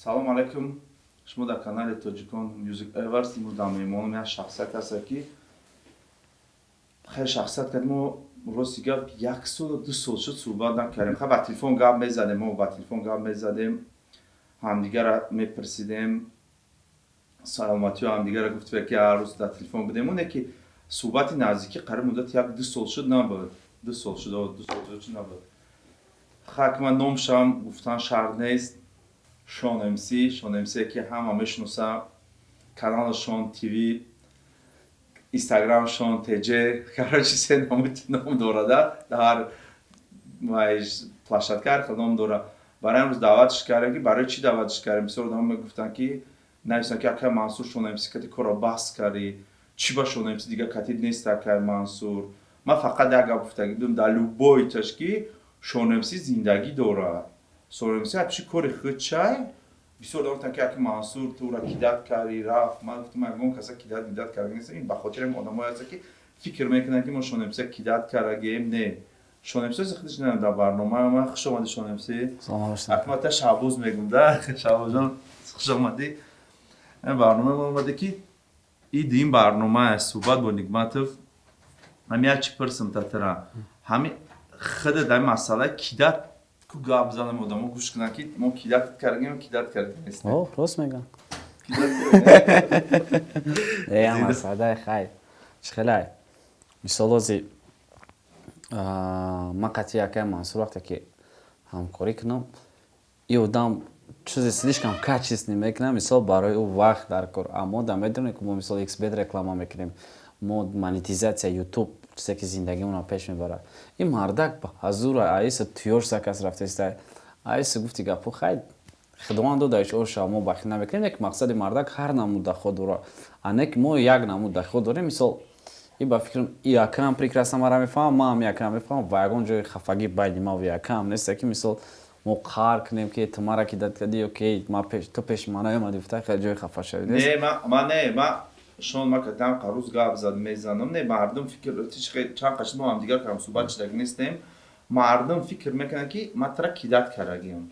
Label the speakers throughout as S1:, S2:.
S1: Салом алайкум, шумо дар канали Тоҷикон Music Awards. Имрӯз дар меҳмоном як шахсият ҳаста, ки хеле шахсият кард. Мо, рости гап, як солу 2 сол шуд, суҳбат накардем. Хай, ба телефон гап мезадем, мо ба телефон гап мезадем, ҳамдигарра мепурсидем, саломатиё ҳамдигарра гуфтем, ки ҳар рӯз дар телефон будем. Оне ки суҳбати наздикӣ қариб муддати як 2 сол шуд набуд, 2 сол шуд, 2 сол шуд набуд. Хак, ман номшам гуфтан шарт нест. Шон МС, Шон МС, ки ҳама мешиноса, каналашон ТВ, Инстаграмшон ТЖ, короче, се ном дорада, дар площадка ҳар хел ном дора. Барои имрӯз даъватш кардем. Ки барои чӣ даъватш кардем? Бисёр одамо мегуфтанд, ки нависанд, ки акай Мансур, Шон МС кати корро баҳс кардӣ, чӣ ба Шон МС дига катид нест, акай Мансур? Ман фақат як гап гуфтагӣ будам дар любой таш, ки Шон МС зиндагӣ дорад, Шон МС ҳамчи кори худ чай. Бисёр одам гуфтанд, ки аки Мансур, ту ӯра кидать кардӣ, рафт. Ман гуфтам, ягон каса кидать мидать карда нестам. Ин ба хотири одамое ҳаста, ки фикр мекунанд, ки мо Шон МС кидать кардагием. Не, Шон МС худаш дар барнома ман. Хуш омадӣ, Шон МС. Акмата Шаҳбоз мегум да. Шаҳбозҷон, хуш омадӣ. Барнома мо омаде, ки иди ин барнома суҳбат бо Нигматов. Ҳами як чи пурсам татара, ҳами худа дар масъала кидать ку гап занам, одамо гӯш кунанд, ки мо кидать кардагем, кидать кардагем.
S2: О, рост мегам. Э, масъалаи хай чӣ хелай. Мисол, ози ман қатъи акай Мансур вақте ки ҳамкорӣ кунам, и одам чизе слишком качественный мекунам, мисол, барои ӯ вақт дар кор. Аммо да медонем, ки мо, мисол, xbet реклама мекунем, мо монетизатсия ютуб, чизе ки зиндагимонро пеш мебарад. Ин мардак ба ҳазур аиса туёш сакас рафтеста, аиса гуфти гапо. Хай, худованд додаиш оша, мо бахил намекунем. Як мақсади мардак ҳар намуд доход дора, а не ки мо як намуд доход дорем. Мисол, и ба фикрам, и якам прекрасно мара мефаҳмам, ман якам мефаҳмам ва ягон ҷои хафагӣ байни ма ва якам неста, ки, мисол, мо қаҳр кунем, ки ту мара кидать кардӣ ё ки ту пеши ман наомадӣ, гуфта, хеле ҷои хафа шавӣ нест.
S1: Не, ма не, ма шон ма катам қарӯз гап зад мезанам. Не, мардум фикр чанд қашт мо ҳамдигар кам суҳбат шидаг нестем. Мардум фикр мекунанд, ки ма тара кидать кардагиам.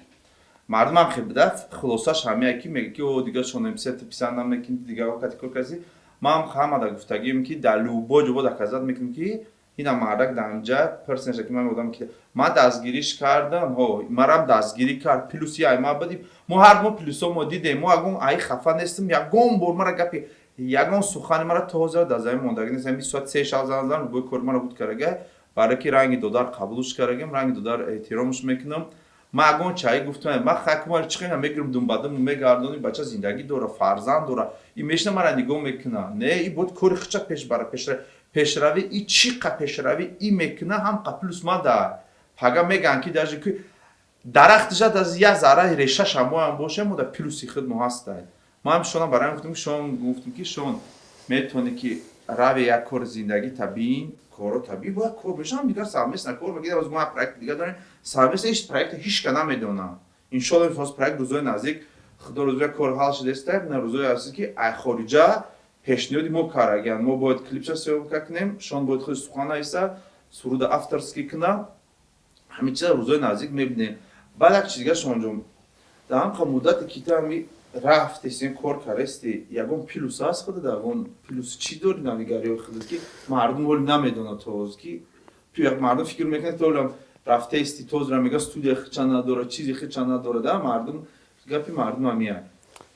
S1: Мардум ҳам хел буда, хулосаш ҳамия, ки мега, ки о, дигар Шон МС ту писанд намекунӣ, дигар кати кор кардӣ. Ман ҳамада гуфтагием, ки дар любой ҷо доказать мекунем, ки ина мардак дар инҷа пирсенша, ки ман одам ки ман дастгириш кардам, ҳо, марам дастгирӣ кард, плюси ай ма будим, мо ҳар мо плюсо мо дидем. Мо ягон ай хафа нестем. Ягон бор мара гапи, ягон сухани мара то ҳозира дар замин мондагӣ нест. Ҳами соати 3 шаб занг задам, любой кори мара буд карага, барое ки ранги додар қабулш карагем, ранги додар эҳтиромш мекунам. Ман ягон чаи гуфтам, ман хакмар чӣ хел мегирам, думбадум мегардонӣ? Бача зиндагӣ дора, фарзанд дора, и мешина мара нигоҳ мекуна. Не, и бояд кори хича пеш бара, пешравӣ. И чӣ қа пешравӣ и мекуна, ҳам қа плюс ма дар пага меган, ки даже ки дарахтишад аз як зарра решаша моам бошем, мо дар плюси худ мо ҳастай. Ман шонам барои гуфтам, ки шон, гуфтам, ки шон метавонӣ, ки рави як кори зиндагӣ табиин, коро табиӣ бояд кор бешам, дигар совместно кор мекунем. Аз мо проект дигар дорем совместно, ҳеч проекта ҳичка намедонам. Иншоалло, ҳоз проект рӯзои наздик, худо рӯзои кор ҳал шудааста, на рӯзои ҳаст, ки ай хориҷа пешниҳоди мо карагиян. Мо бояд клипша съёмка кунем, шон бояд худи сухан нависа, суруда авторский куна. Ҳамин чиза рӯзои наздик мебинем. Баъд як чиз дигар, шонҷон, дар ҳамқа муддате ки ту ҳами рафтесин, кор кардасти, ягон плюс ҳаст худат? Ягон плюс чӣ дори, навигариҳои худат, ки мардум ҳоли намедонад то ҳоз? Ки мардум фикр мекунад, то рафтаисти, тозра мега, студия хича надора, чизи хича надора. Да мардум, гапи мардум ҳамия.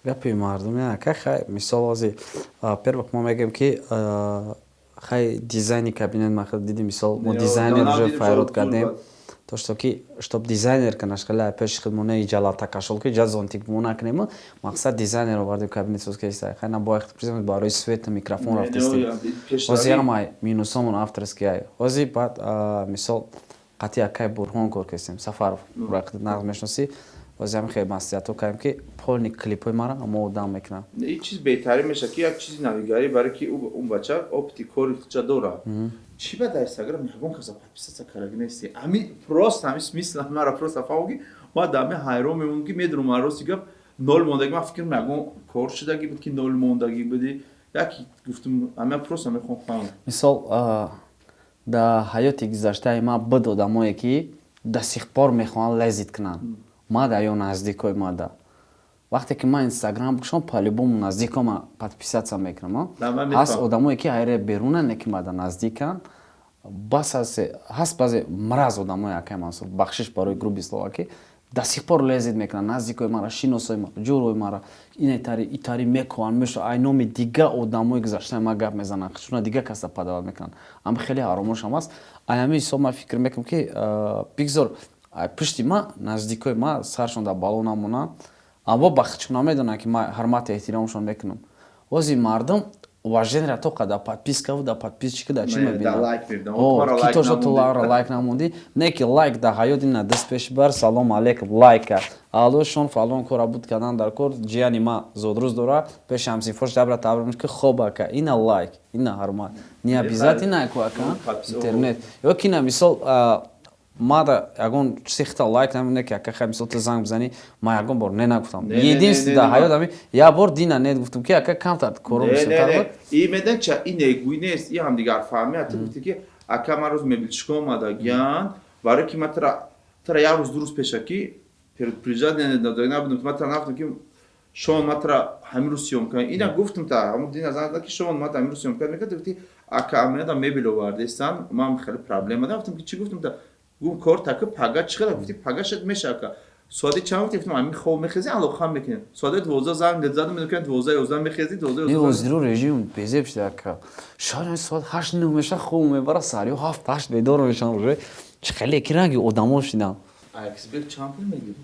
S2: Гапи мардум яка. Хай, мисол, ози первых мо мегӯем, ки хай, дизайни кабинет ма диди, мисол, мо дизайнер уже файрод кардем, то что ки чтоб дизайнер канаш хеле пеши хидмона иҷалата кашол, ки ҷа зонтик мо накунем. Мақсад, дизайнер овардем, кабинет соз кеста. Хай, на бояд барои света, микрофон рафтестем. Ҳози ҳамай минусомон авторский ай. Ҳози баъд, мисол, қатъи акай Бурҳон кор кестем, Сафаров нағз мешиносӣ. Ҳози ҳами хеле маслиҳатҳо кардем, ки полный клипҳои мара мо одам мекунам.
S1: Ин чиз беҳтарин мешавад, ки як чизи навигарӣ, барое ки он бача опыти кори худша дорад. Чӣ ба дар Инстаграм ягон каса подписаться кардаги нести? Ами просто ҳами смысл мара просто фаҳмам, ки ма дар ами ҳайрон мемонам, ки медонам, ман, рости гап, нол мондагӣ. Ман фикр ягон кор шудагӣ буд, ки нол мондагӣ будӣ. Як гуфтум, ами просто мехоҳам фаҳмам.
S2: Мисол, дар ҳаёти гузаштаи ман буд одамое, ки до сих пор мехоҳанд лезить кунанд мада ё наздикои мада. Вақте ки ман Инстаграм кушам, по-любому наздикома подписаться мекунам. Ҳаст одамое ки айре берунан, не ки мада наздикан. Бас ҳаст баъзе мраз одамое, акай Мансур, бахшиш барои грубый слова, ки до сих пор лезет мекунанд наздикои мара, шиносои мара, ҷӯрои мара, инетари итари мекоҳанд, меша ай номи дига одамои гузаштаи ма гап мезананд, чуна дига каса падават мекунанд. Ама хеле ҳаромошам аст. Ай ҳамин ҳисоб ман фикр мекунам, ки бигзор пушти ма наздикои ма саршон дар бало намонанд, аммо ба худшон намедонанд, ки ман ҳурмату эҳтиромшон мекунам. Ози мардум уважение то қадар подписка да подписчика да чӣ мебинад, ки то шо ту лайк намондӣ. Не ки лайк да ҳаёт ина даст пеш бар, салом алейкум, лайка, алло, шон фалон кора буд кардан дар кор, ҷияни ма зодрӯз дора, пеши ҳамсинфош дабра табрик ки хоб ака, ина лайк, ина ҳурмат. Не обязательно ку ака интернет ё ки на, мисол, мада ягон чизи хита лайк намебине, ки ака хай, мисол, ту занг бизанӣ, ман ягон бор не нагуфтам. Единственный дар ҳаёт ами як бор дина не гуфтам, ки ака камтар коро бисёртар буд.
S1: И медан ча, и негӯй нест, и ҳамдигар фаҳми. Ту гуфти, ки ака, ман рӯз мебелчика омадагиян, барои ки ман тара як рӯз, 2 рӯз пешакӣ предупреждать набудам, ман тара нафтам, ки шон ман тара ҳамин рӯз съёмка. Ина гуфтам, та ҳамун дина занг зад, ки шон ман ҳамин рӯз съёмка мекард. Гуфти, ака, амиада мебел овардестан, ман хеле проблема дорам. Гуфтам, ки чӣ? Гуфтам, та гум кор таки пага чӣ қадар? Гуфти, пага шуд меша, ака. Соати чанд? Гуфти, гуфтам, ҳамин хоб мехезӣ, алоқа мекунем. Соати 12 занг задам, мегӯям, 12 11 мехезӣ, 12.
S2: Не, озиро режим безеб шуда, ака. Шояд соат 8 9 меша, хоб мебара, саҳариҳо 7 8 бедор мешам уже. Чӣ хеле ки ранги одамо шидам.
S1: Аксбек чанд пул мегирӣ?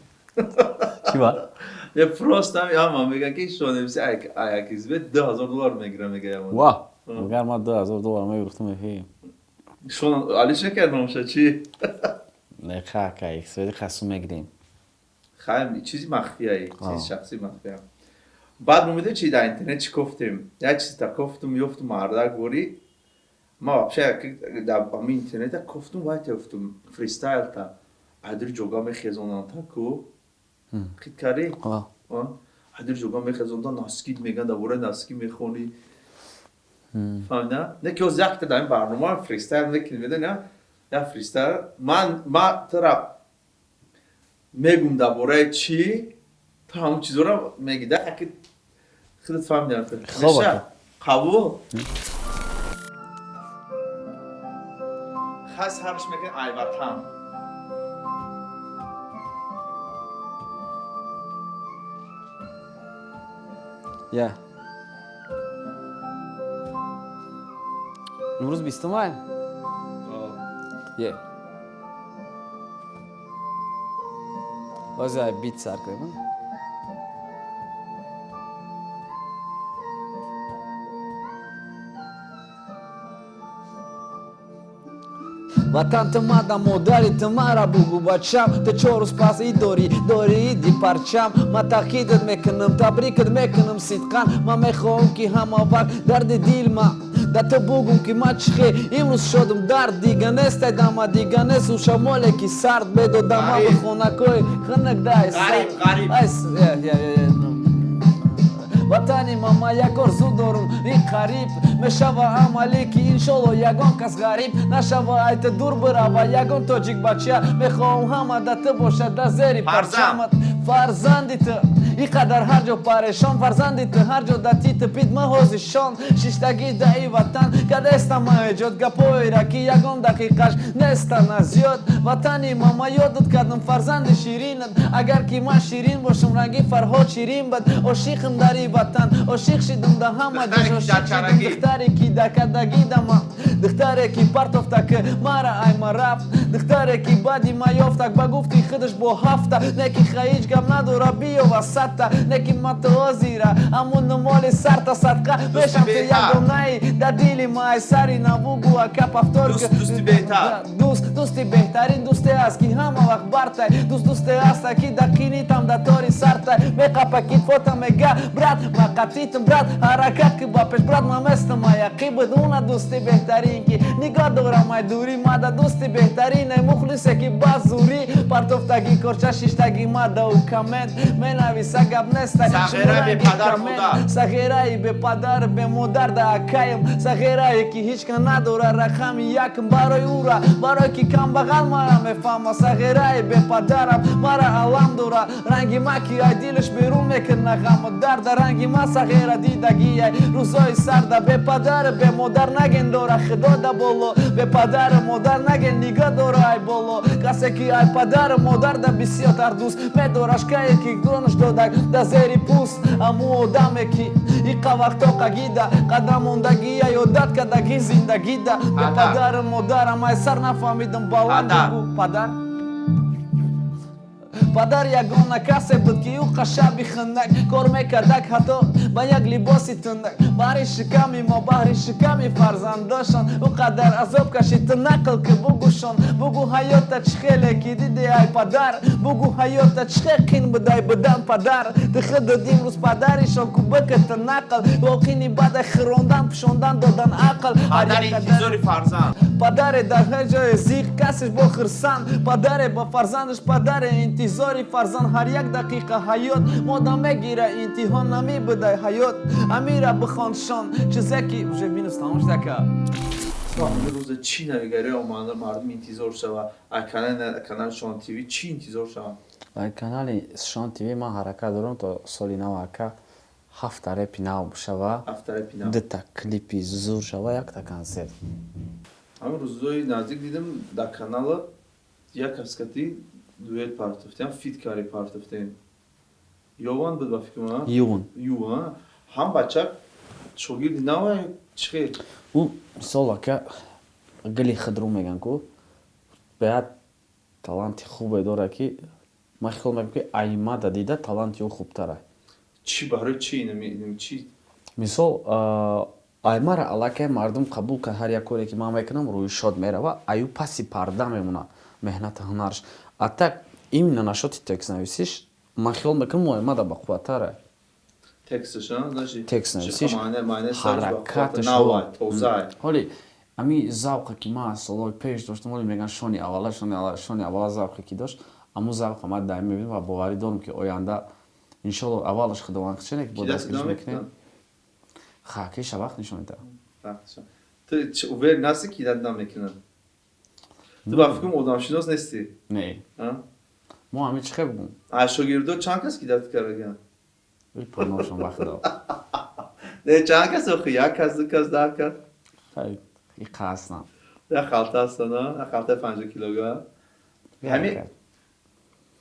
S2: Чӣ ба?
S1: Я просто ама мегӯям, ки шонависи Аксбек $2000 мегирам, мегӯям.
S2: Ва агар ман $2000 мегирифтам, хе.
S1: Шон алиш накард номша чӣ?
S2: Не, ха, ака, Аксбек хасу мегирем.
S1: Хай, чизи махфия, чизи шахси махфия. Баъд мо медонӣ чи, дар интернет чӣ кофтем? Як чиз та кофтум, ёфтум, мардак ворӣ. Ма вообще дар ҳамин интернета кофтум, вай та ёфтум, фристайл та. Айдури ҷога мехезонанд та ку. Хит кардӣ? Айдури ҷога мехезонанд, носки меган, дар бораи носки мехонӣ. Фаҳмида? Не ки ҳоз якта дар ин барнома фристайл мекунем, медонӣ, як фристайл. Ман ма тара мегум дар бораи чӣ, ту ҳамон чизоро меги, да, ки худат фаҳмидам. Қабул? Хай, сарш мекунем, ай ватан.
S2: Я. Имрӯз 20 май? Е. Ҳозир ай бит сар кунем. Ватан, ту мада модари, ту мара бугу бачам, ту 4 рӯз пас ид дорӣ, дорӣ иди парчам. Ман таъкидат мекунам, табрикат мекунам сидқан. Ман мехоҳам, ки ҳама вақт дарди дил ма да ту бугум, ки ман чӣ хел имрӯз шодум. Дард дига нест, айдама дига нест, ӯ шамоле ки сард медодама ба хонакҳои хунук дай. Ватани ма, ман як орзу дорум, ин қариб мешава амалӣ, ки иншолло ягон кас ғариб нашава, айта дур бирава ягон тоҷик бача. Мехоҳам ҳама да ту бошад да зери парчамат. Фарзанди ту ин қадар ҳар ҷо парешон, фарзанди ту ҳар ҷо да титу пит маҳозишон шиштагӣ да и ватан кадестама эҷод гапҳоера, ки ягон дақиқаш нестана зиёд. Ватани ма, ма ёдат кардам, фарзанди ширинат. Агар ки ман ширин бошам, ранги Фарҳод ширин бад. Ошиқам дар и ватан, ошиқ шидам да ҳама ҷош, ошиқ шидам духтаре ки дакадагӣ дама, духтаре ки партофта ки мара айма рафт, духтаре ки баъди ма ёфтак, ба гуфти худаш бо ҳафта. Не ки ҳеҷ гап надора, биёва садта, не ки ма ту ҳозира ҳамун моли сарта садқа мешам. Ту ягонаи дар дили ма, ай сари навугу, ака, повтор. Дӯст, дӯсти беҳтарин дӯсте аст, ки ҳама вақт бартай. Дӯст дӯсте аста, ки дар қинитам дар тори сартай меқапа китфота, мега: брат, ма қатитам, брат, ҳаракат ки ба пеш, брат, ма местам аяқибат. Уна дӯсти беҳтарин, ки нигоҳ дорам ай дурӣ мада, дӯсти беҳтарин, ай мухлисе, ки ба зурӣ партофтагӣ корча шиштагӣ мада. Коммент менависа, гап неста.
S1: Сағираи бепадар модар.
S2: Сағираи бепадар бемодар да акаем, сағирае ки ҳеч ка надора, рақами якм барои ура, барое ки камбағал мара мефаҳма. Сағираи бепадарам мара алам дора, ранги ма ки ай дилаш берун мекуна ғаму дарда, ранги ма сағира дидагиай рӯзои сарда. Бепадар бемодар наген, дора худо да боло. Бепадару модар наген, нигоҳ дора ай боло. Касе ки ай падару модар да бисёртар дӯст медораш, кае ки донаш додак да зери пӯст, аму одаме ки иқа вақто қагида қадам мондагия ёдат кадаги зиндагида. Бепадару модарам ай сар нафаҳмидам баланд.
S1: Падар.
S2: Бугу падар. Падар ягона касе буд, ки ӯ қашаби хунак кор мекардак, ҳатто ба як либоси тунак, баҳри шиками мо, баҳри шиками фарзандошон ӯ қадар азоб кашид. Ту нақл ки, бугӯшон, бугӯ ҳаёта чӣ хеле ки диде ай падар, бугӯ ҳаёта чӣ хел қин будай будан падар. Ту худат имрӯз падаришон ку, бика ту нақл воқини бада хирондан, пӯшондан, додан ақл. Ҳар
S1: Падар
S2: як қадар-
S1: интизори фарзанд.
S2: Падаре дар ҳар ҷое зиқ касеш бо хирсанд, падаре ба фарзандаш, падаре интизори фарзанд. Ҳар як дақиқа ҳаёт мода мегира, интиҳо намебудай ҳаёт. Амира бихоншон чизе ки уже минус тамом шудака.
S1: Ҳамин рӯза чӣ навигари омада, мардум интизор шава ай канали Шон ТВ, чӣ интизор шава?
S2: Ай канали Шон ТВ ман ҳаракат дорам, то соли нав, ака, ҳафта репи нав шава.
S1: Ҳафта репи нав.
S2: Дута клипи зур шава, якта консерт.
S1: Ҳамин рӯзҳои наздик дидам, дар канала як каскати дуэт партофтем, фит кари партофтем. Ёван буд, ба фикр ман.
S2: Юн.
S1: Ю, ҳам бача шогирди нава чӣ хел?
S2: Ӯ мисол, ака, гили худрӯ меган ку, беҳад таланти хубе дорад, ки ман хиёл мекунам, ки аймада дида таланти ӯ хубтара.
S1: Чӣ, барои чӣ, инами чӣ?
S2: Мисол, аймара аллакай мардум қабул кард. Ҳар як коре ки ман мекунам, рӯи шод мерава, аю паси парда мемонад меҳнату ҳунарш. А так именно насчёти текстнависиш ман хиёл мекунам, ӯ аймада бақувваттара.
S1: Тексташ, значит.
S2: Текстнависиш,
S1: ҳаракаташ.
S2: Ҳаракаташ.
S1: Тоза.
S2: Ҳоли ами завқе ки ман аз солҳои пеш доштам, ҳоли меган шони аввала, шони аввала, шони аввала завқе ки дошт, аму завқа ман даим мебинам ва боварӣ дорам, ки оянда, иншолло, аввалаш худованд хушене ки бо дастгириш мекунем. Ха, киша вақт нишон медиҳад.
S1: Ту уверен ҳастӣ, ки дад намекунад? Ту ба фикрам одамшинос нестӣ.
S2: Не, мо ҳами чӣ хел бугум?
S1: Аз шогирдо чанд кас кидат караган?
S2: Пурношон, ба худо.
S1: Не, чанд кас охи? Як кас, ду кас, 10 кас?
S2: Иқа ҳастам.
S1: Як халта ҳастан, як халтаи 50 килограмм. Ҳами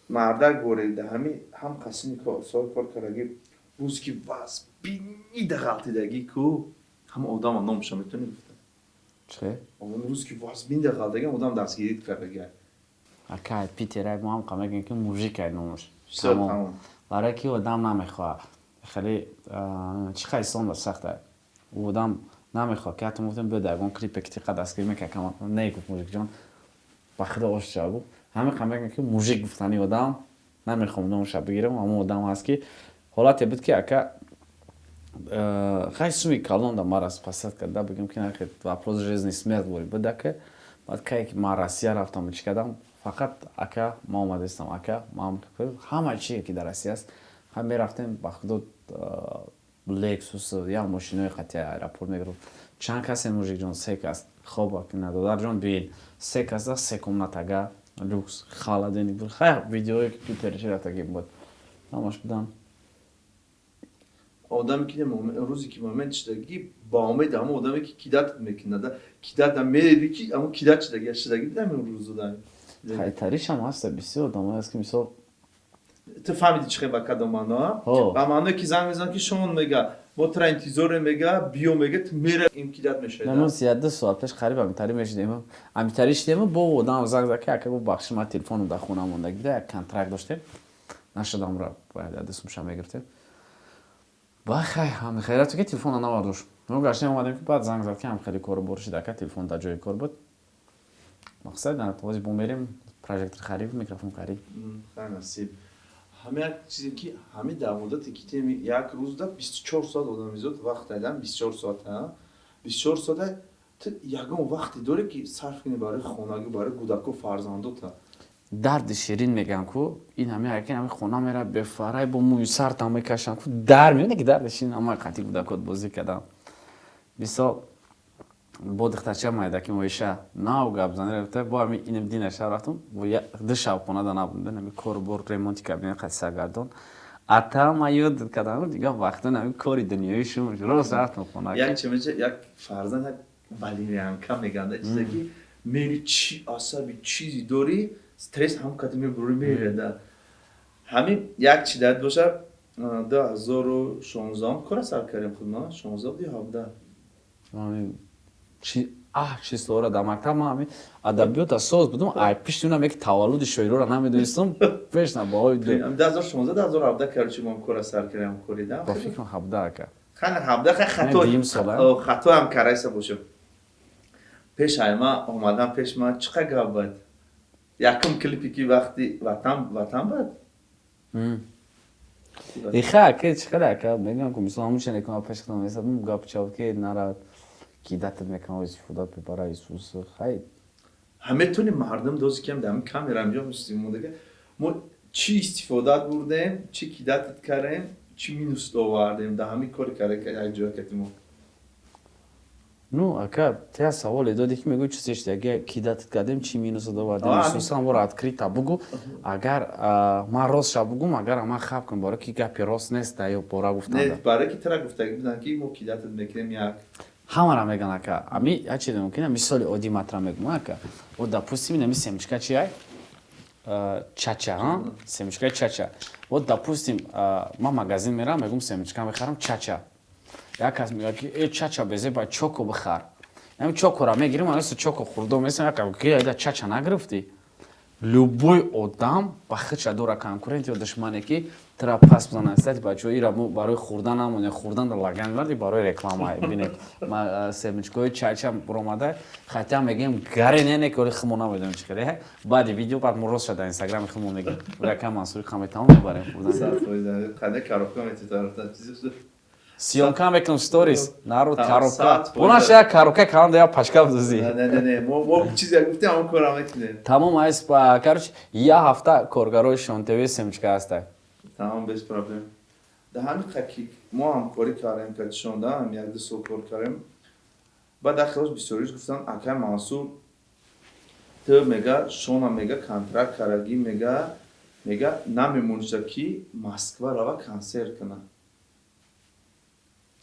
S1: мардак борида, ҳами ҳам қасини сол кор кардаги, рӯз ки вас бинида ғалтидагӣ ку, ҳама одама номаша метавонӣ гуфта?
S2: Чӣ?
S1: Одам рӯз ки вас бинида ғалтидаги, одам дастгирит кардаги.
S2: Акай, Питер, мо ҳам мегӯем, ки мужик ай номаш.
S1: Всё, тамом.
S2: Барое ки одам намехоҳад хеле чӣ қадр ислом сахта, ӯ одам намехоҳад, ки ҳатто гуфтем, биё дар ягон клипе ки тиқа дастгирӣ мекард, не, гуфт, мужикҷон, ба худо ош гуфт. Ҳамин қа мегӯем, ки мужик гуфтани одам намехоҳам номаша бигирам. Ҳамон одам ҳаст, ки ҳолате буд, ки, ака, хай, суми калон да мара спасать карда, бигем, ки нахе вопрос жизни смерть бори буда, ки баъд кае ки ман Россия рафтам, чӣ кардам, фақат, ака, ман омадастам, ака, ман ҳама чие ки дар Россия аст, ҳам мерафтем, ба худо, Лексус, як мошинои қати аэропорт мегирифт. Чанд касе, мужикҷон? Се кас. Хоб, додарҷон, биед, се каса, се комнатага, люкс, холодильник буд. Хай, видеое ки Питер чи рафтаги буд, ҳамаш будан.
S1: Одаме ки рӯзе ки момент шудагӣ, ба умеди ҳамон одаме ки кидать мекунада, кидать мереди, ки ҳамон кидать шудаги шудаги бидам рӯзуда.
S2: Хайтаришам ҳаста, бисёр одамое аст, ки мисол.
S1: Ту фаҳмиди чӣ хел, ба кадом маъно? Ба маъное ки занг мезанам, ки шон мега, мо тура интизорем, мега, биё, мега, ту мера, ин кидать мешавад.
S2: Намоз яду соат пеш қариб амитарӣ мешудем, амитарӣ шудем, бо одам занг зад, ки ака, гуфт, бахши, ман телефоном дар хона монда буда, як контракт доштем, нашудамра, бояд яду сумша мегирифтем. Ба хай, ҳами хайрату ки телефона навардошт. Мо гаштем, омадем, ки баъд занг зад, ки ҳам хеле кору бор шид, ака, телефон дар ҷои кор буд. Мақсад, ҳози бо мерем, прожектор харид, микрофон харид.
S1: Хай, насиб. Ҳама як чизе ки ҳами дар муддате ки теми як рӯзда 24 соат одамизод вақт айдан 24 соат, 24 соата ту ягон вақте дорӣ, ки сарф кунӣ барои хонагӣ, барои кӯдаку фарзандота?
S2: Дарди ширин мегӯям ку, ин ҳами ҳаки ҳами хона мера, бефарай бо мӯи сар там мекашам ку, дар меояд ки дарди ширин. Ҳамаи қатӣ кӯдакот бозӣ кардам. Мисол, бо духтарча майдаки Моиша нав гап зани рафта, бо ҳами инам дина шаб рафтам, бо ду шаб хонада набудам, ҳами кору бор, ремонти кабинет қати саргардон ата ма ёд кардам. Дига вақто ҳами кори дунёӣ шум, рост рафтам хона.
S1: Як чимеча, як фарзанд, як валерьянка меганда, чизе ки мери, чи асаби чизи дорӣ, стресс ҳам кати мебурӣ, мереда. Ҳамин як чи дар боша, 2016-ум кора сар кардем худма, 16 ё 17.
S2: Чи аҳ числора дар мактаб ман ҳамин адабиёта соз будум, ай пишти унам яки таваллуди шоироро намедонистам, пеш на баҳои ду.
S1: 2016, 2017, короче, мо кора сар кардем, корида.
S2: Ба фикрам, 17, ака.
S1: Хана, 17, хай, хато.
S2: Дуюм сола.
S1: Хатоам карайса бошем. Пеш ай ма омадан, пеш ма чӣ қа гап бад, якум клипе ки вақти ватан, ватан бад.
S2: Иха, ака, чӣ хеле, ака, мегӯям ку, мисол, ҳамун чизе ки ман пеш худам месадам, гап чав ки нара кидатат мекунам, истифода бибара Исус, хай.
S1: Ҳаметони мардум дози кам дар камера инҷо мустимодага, мо чӣ истифодат бурдем, чӣ кидатат кардем, чӣ минус овардем дар ҳамин кори карда як ҷоя кати мо?
S2: Ну, ака, тя саволе додӣ ки мегӯй чизе шидаги кидатат кардем, чӣ минус овардем. Исусан бора открыто бугу, агар ман рост ша бугум, агар ман хаб кунам, бора ки гапи рост нест да ё бора гуфтанда.
S1: Барои ки тара гуфтаги буданд, ки мо кидатат мекунем, як.
S2: Ҳамара меган, ака. Ами як чизе мумкин, мисоли оддӣ матра мегум, ака. Вот, допустим, инами семечка чи ай, чача, семечкаи чача. Вот, допустим, ман магазин мерам, мегум, семечка мехарам, чача. Як кас мегӯяд, ки э, чача безе, ба чоко бихар. Ами чокора мегирим, анаси чоко хурдо месам, як ки айда чача нагирифтӣ. Любой одам ба худша дора конкурент ё душмане, ки тра пас бизанад. Кстати, бачаҳо, ира мо барои хурдан намонем, хурдан дар лаган мебарди, барои реклама. Бинед, семечкои чача буромада, хотя мегӯем гаре не, ки оли химо намедонем чӣ хеле. Баъди видео, баъд мо рост шуда инстаграми химо мегӯем, якам Мансури хам тамом мебарем
S1: хурдан.
S2: Съёмка мекунам, сторис, народ, коробка бунаша, як коробка калан, як пачка бизӣ. Тамом, айс, короче, як ҳафта коргарои Шон ТВ семечка ҳаста.
S1: Тамом, без проблем. Дар ҳамин ки мо ҳамкорӣ кардем катишонда, як ду сол кор кардем, баъд ахирос бисёриш гуфтанд: «Акай Мансур, ту мега, Шона мега контракт карагӣ, мега намемониша, ки Москва рава, консерт кунад».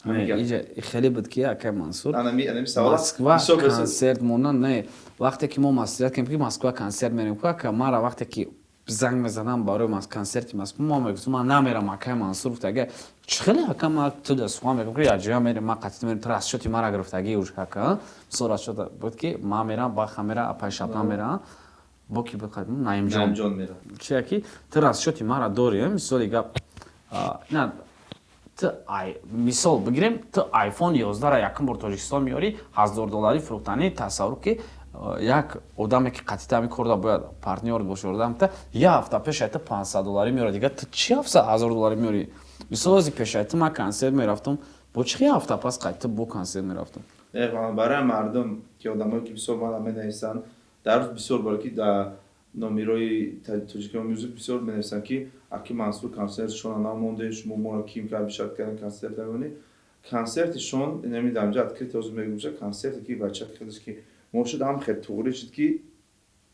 S2: Хеле буд, ки акай Мансур, Москва консерт монан не. Вақте ки мо маслиҳат кардем, ки Москва консерт мерем ку, ака, мара вақте ки занг мезанам барои консерти Москва, мо мегуфтум, ман намерам. Акай Мансур гуфт: «Ага, чӣ хеле, ака, ма ту да сухан мекунам, ки якҷоя мерем, ма қатъи мерем, ту расчёти мара гирифтагӣ уж, ака». Мисол, расчёт буд, ки ман мерам, баха мера, апай Шабнам мера, бо ки буд, Наимҷон чия, ки ту расчёти мара дорӣ. Мисоли гап, на ту, мисол бигирем, ту iPhone 11-ра якум бор Тоҷикистон меёрӣ, 1000 долларӣ фурӯхтанӣ. Тасаввур, ки як одаме, ки қатъи ҳамин корда бояд партнёр боша, одамта як ҳафта пеш айта 500 долларӣ меёрад, дига ту чӣ 1000 долларӣ меёрӣ? Мисол, ози пеш айта ман консерт мерафтам, бо чӣ ҳафта пас қайта бо консерт мерафтам?
S1: Барои мардум, ки одамое ки бисёр мана менависанд дар рӯз, бисёр бор, ки дар номерои Тоҷикиён Мюзик бисёр менависанд, ки аки Мансур, консерт шона намонде, шумо моро ким кард, бишарт кардем, консерт намонӣ. Консерти шон намедонам, ҷа открыто ҳозир мегӯша, консерте ки бача хелеш ки мо шуд, ҳам хел туғрӣ шуд, ки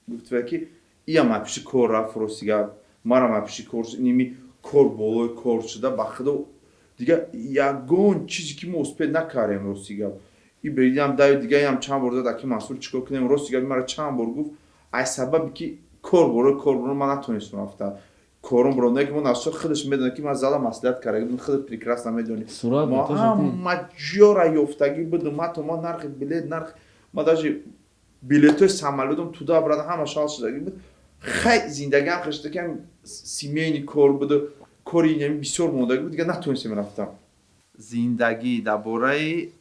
S1: гуфтва, ки иям апиши кор рафт. Рости гап, марам апиши кор, ними кор болои кор шуда, ба худо, дига ягон чизе ки мо успеть накардем. Рости гап, и беридиам даи дигаям чанд бор зад: «Аки Мансур, чӣ кор кунем?» Рости гап, мара чанд бор гуфт, ай сабаби ки кор болои кор буро, ман натонистам рафта, корум буро. Не ки мо насо, худаш медонад, ки ман зала маслиҳат карда будам, худат прекрасно медонӣ, мо ҳама ҷора ёфтагӣ будум. Ҳатто мо нархи билет, нарх ма, даже билетҳои самолётам туда брада ҳама шал шудагӣ буд. Хай, зиндагиам хешта, ки семейный кор буду, кори инами бисёр мондагӣ буд, дига натонистем рафтам. Зиндагӣ дар бораи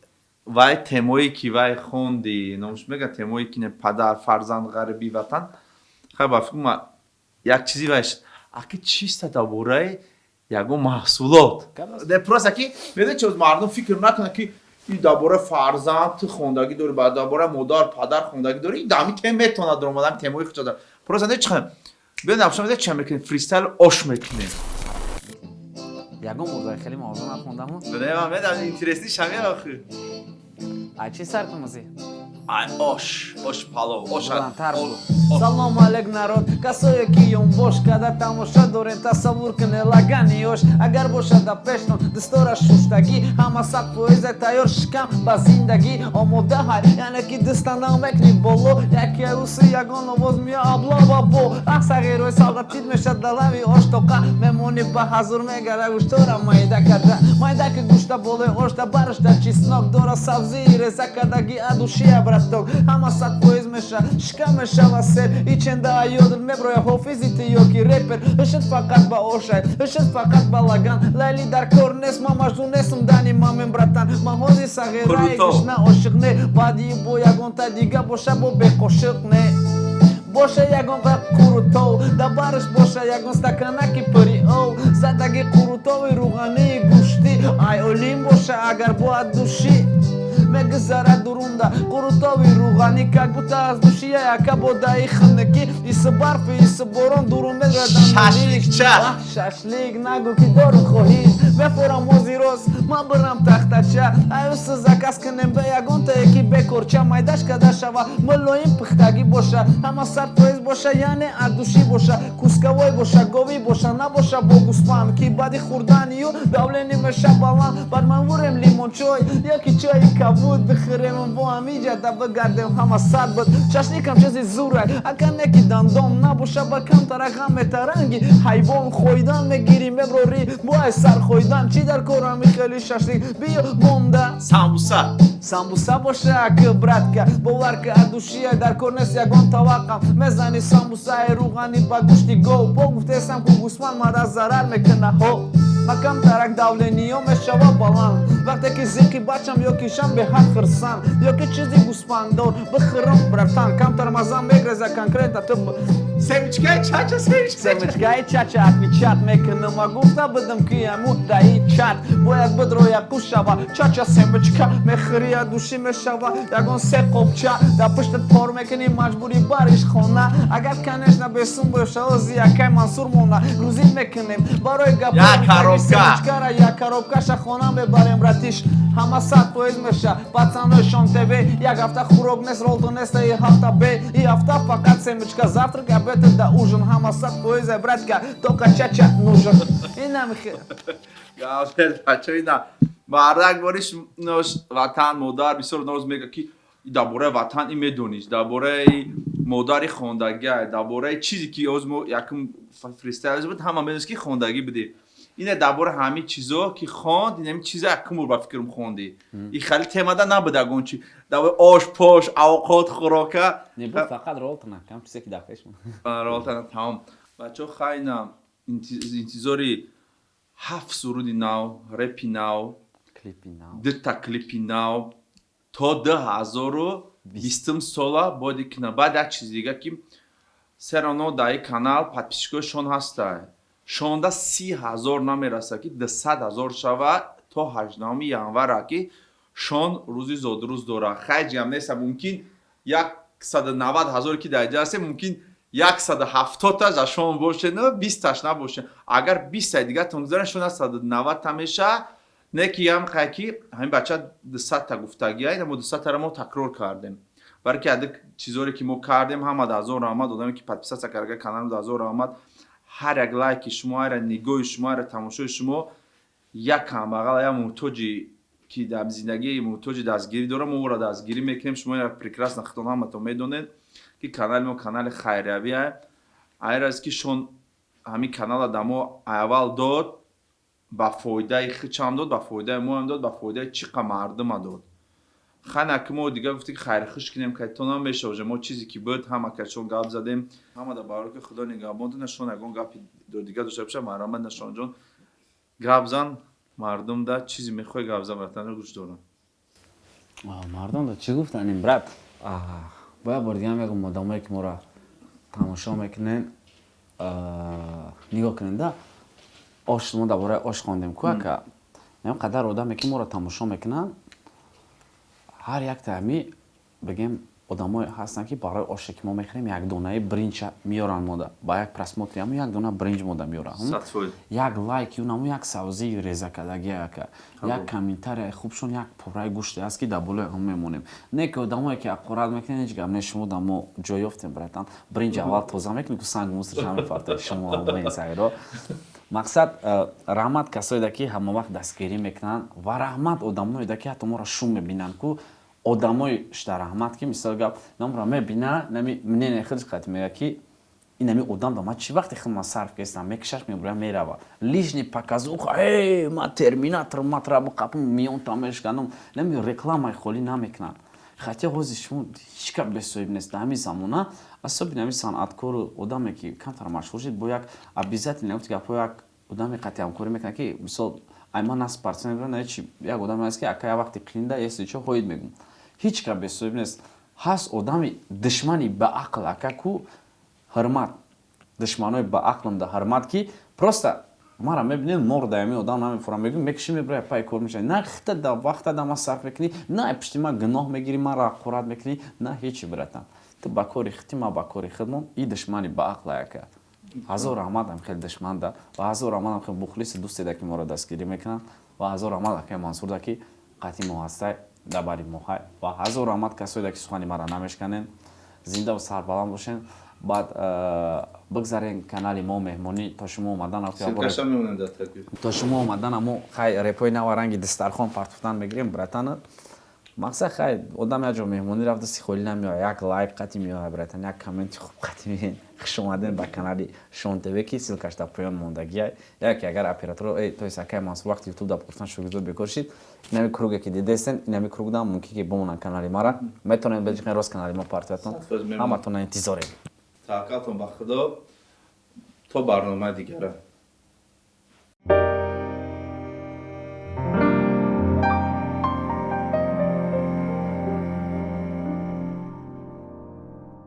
S1: вай темое ки вай хонди, номш мега, темое ки падар, фарзанд, ғариби ватан. Хай, ба фикр ма як чизи вай аки чиста дар бораи ягон маҳсулот. Просто ки медони, чи мардум фикр накунад, ки и дар бораи фарзанд ту хондагӣ дорӣ, ба дар бораи модар, падар хондагӣ дорӣ, и дами тем метавонад даромадан, темои худшо. Просто не чиха. Биё, напшам, ча мекунем? Фристайл ош мекунем.
S2: Ягон бурда хеле мавзӯъ нахондаму.
S1: Не, ман медам, интересный шами охи.
S2: А чӣ сар кунмаси?
S1: Ай, ош, ош палов, ош.
S2: Баландтар буд. Салом алейк, народ, касое ки ёнбош када тамоша дорем. Тасаввур куне, лагани ош агар бошад да пештон, дастора шуштагӣ, ҳама 100% тайёр, шикам ба зиндагӣ омода ҳай, яъне ки дастанда мекунӣ боло, яке уси ягон овоз мея, аблава бо ах сағирои салдатид мешад, далави ош тоқа мемонӣ, ба ҳазур мегара, гӯштора майда карда, майда ки гӯшта болои ошта барашта, чеснок дора, сабзии реза кардагӣ, адушия, браток, ҳама 100% меша, шикам мешава сер, иченда аёдр меброя, ҳофизи ти ёки репер, ишит фақат ба ошай, ишит фақат ба лаган, лайли дар кор нест, ман маҷнун нестам, дани мамин, братан, ман ҳози сағираи
S1: Круто.
S2: гушна ошиқ не, баъди бо ягонта дига боша, бо беқошиқ не боша, ягон қурутов да барш боша, ягон стаканаки пури ов задаги, қурутови рӯғании гӯштӣ, ай олим боша, агар бояд душӣ мегузарад дурунда қурутови рӯғанӣ, как будто аз душия яка бодаи хунукӣ, иси барфи, иси борон дурун медрояд.
S1: Шашликча.
S2: Шашлик нагӯ, ки дору хоҳиш мефорам, ози рост ман бирам тахтача, аюсы заказ кунем, ба ягонтае ки бекорча майдаш када шава, мулоим пухтагӣ боша, ҳама 100% боша, яъне аз душӣ боша, кусковой боша, говӣ боша, набоша бо гӯсфанд, ки баъди хӯрданию давление меша баланд. Баъд ман бурем лимончой яки чои кабуд бихӯрем, бо ҳамиҷада бигардем, ҳама сад буд. Шашликам чизи зурай, ака неки дандон набоша, ба камтара ғам метаранги ҳайвон хӯйдан мегирӣ, меброрӣ бо ай сар хӯйдан, чӣ дар корами хеле шашлик, биё монда.
S1: Самбуса.
S2: Самбуса боша, ак, братка, бовар ка, адушия дар кор нест, ягон таваққам мезани, самбусаи рӯғани ба гӯшти гов, бо гуфтесам ку гӯсфанд мара зарар мекуна, ҳо ма камтарак давление мешава баланд, вақте ки зиқи бачам ё кишам беҳад хирсанд, ё ки чизи гӯсфандор бихӯрам, братан, камтар мазам мегреза конкретно ту.
S1: Семечкаи чача, семечка.
S2: Семечкаи чача отвечать мекунам, ма гуфта будам, ки аму даи чат бояд бидроя, қуш шава чача, семечка мехӯри, душӣ мешава, ягон се қопча дар пуштат пор мекунӣ, маҷбурӣ бариш хона, агар, конечно, бесум боша, ози якай Мансур мона грузит мекунем барои гап.
S1: Як коробка.
S2: Семечкара як коробкаша хона мебарем, братиш, ҳама 100% меша. Пацанои Шон ТВ, як ҳафта хӯрок нест, ролто нест, и ҳафта бе и ҳафта фақат семечка, завтрак, обед да ужин, ҳама 100%, братка, только чача нужен, инами.
S1: Гап бача, ина мардак бориш нош ватан модар бисёр ноз мега, ки дар бораи ватан и медониш, дар бораи модари хондагиа, дар бораи чизе ки оз мо якум фристайл буд, ҳама медонист, ки хондагӣ будем. Ина дар бораи ҳамин чизо ки хонд, ин ҳамин чиза якум бор ба фикрам хонди. И хеле темада набуд, ягон чи дар бораи ош пош, авқот, хӯрока.
S2: Не буд, фақат ролтона кам чизе ки дар пеш.
S1: Ролтана, тамом. Бачаҳо, хайна, интизори ҳафт суруди нав, репи нав,
S2: клипи нав,
S1: дута клипи нав то 2020-ум сола бояд кина. Баъд як чизи дига, ки серано дар ин канал подписчикои шон ҳаста, шонда 30 000 намераса, ки 200 000 шава то 18 январа, ки шон рӯзи зодрӯз дорад. Хайҷиам неста, мумкин 190 000 ки дар инҷа ҳастем, мумкин 170таш аз шон боше, 20таш набоше. Агар 20таи дигатон гузарен, шон 190та меша. Не ки ям қай ки ҳамин бача 200та гуфтагия, ина мо 200таро мо такрор кардем, барои ки адик чизоре ки мо кардем, ҳама ҳазор раҳмат, одаме ки подписаться карда канал, ҳазор раҳмат. Ҳар як лайки шумо, ҳар як нигоҳи шумо, ҳар як тамошои шумо як камбағал, як муҳтоҷи ки дар зиндагии муҳтоҷи дастгирӣ дорад, мо ӯро дастгирӣ мекунем. Шумо ина прекрасно худтон ҳаматон медонед, ки канали мо канали хайриявия. Айр аст, ки шон ҳамин канала да мо аввал дод, ба фоидаи хичам дод, ба фоидаи моам дод, ба фоидаи чӣ қа мардума дод. Хана ки мо дига гуфтем, ки хайрхуш кунем, ка то намеша уже. Мо чизе ки буд, ҳама кашон гап задем, ҳама да барои ки Худо нигаҳбон. Нашон ягон гапи дига дошта боша, марҳамат, Нашонҷон, гап зан, мардум да чизе мехоҳӣ гап зан, ватанро гӯш дорам.
S2: Мардум да чӣ гуфтанем, брат? Бояд бори дига мегӯм, одамое ки моро тамошо мекунен, нигоҳ кунед да, ош, мо дар бораи ош хондем ку, ака, ям қадар одаме ки моро тамошо мекунанд, ҳар якта ҳами бигем. Одамое ҳастанд, ки барои оше, ки мо мехӯрем, як донаи бринҷа меёранд мода, ба як просмотри ҳамун як дона бринҷ мода меёранд. Як лайки унаму як савзии реза кардагӣ, ака, як комментарияи хубшон, як пораи гӯште аст, ки дар болои ҳам мемонем. Не ки одамое, ки ақорат мекунед, ҳеҷ гап не, шумо да мо ҷой ёфтем, братан. Бринҷ аввал тоза мекунед, ку санг мусорша мепартоед шумо ҳамоин. Мақсад, раҳмат касоеда, ки ҳамавақт дастгирӣ мекунанд, ва раҳмат одамоеда, ки ҳатто моро шум мебинанд ку. Одамои шта раҳмат, ки мисол гап, намро мебина, нами мнение худш қати мега, ки инами одам да ман чӣ вақте худман сарф кестам, мекишаш, мебурям, мерава. Лишний показуха, э ма терминатор, ма тра қапум миёнта мешканам, нами рекламаи холӣ намекунанд. Хотя ҳозир шумо ҳеҷ кап бесоҳиб нест дар ҳамин замона, особенно ҳамин санъаткору одаме, ки камтар машҳур шид, бо як обязательно гуфти гапҳо, як одаме қатъи ҳамкорӣ мекунад, ки мисол ай ман на спортсмен, на чи, як одаме аст, ки ака, як вақти қиинда если чо ҳоид мегум. Ҳеҷ кап бесоҳиб нест. Ҳаст одами душмани ба ақл, ака, ку ҳурмат душманои ба ақлам да ҳурмат, ки просто мара мебинед, морда ами одам намефурам, мегӯм, мекиши, мебуря, пай кор мешавӣ, на хита да вақта да ма сарф мекунӣ, на пишти ма гуноҳ мегирӣ, мара ҳақорат мекунӣ, на ҳечи. Братан, ту ба кори хити, ма ба кори худмон. И душмани ба ақла, ака, ҳазор раҳмат ам хеле душманда, ва ҳазор раҳмат ам хеле мухлиси дӯстеда, ки моро дастгирӣ мекунанд, ва ҳазор раҳмат акаи Мансурда, ки қатъи мо ҳастай, дар бари мо ҳай, ва ҳазор раҳмат касоеда, ки сухани мара намешканен. Зиндаву сарбаланд бошен. Баъд бигзарен канали мо меҳмонӣ то шумо омадан. То шумо омадан мо хай репои нава ранги дастархон партофтан мегирем, братан. Мақсад, хай, одам як ҷо меҳмонӣ рафта, сихолӣ намеояд, як лайк қатӣ меояд, братан, як комменти хуб қатӣ меояд. Хуш омадем ба канали Шон ТВ, ки ссылкаш дар поён мондагия. Яке агар оператор, то есть акай Мансур, вақти ютуб дар пурсан шогирдо бекор шид, инами круге ки дидестен, инами круг дам мумкин ки бомонанд канали мара, метавонед беҷиқен рост канали мо партиятон. Ҳаматона интизорем.
S1: Таваккалтон ба Худо, то барномаи дигара.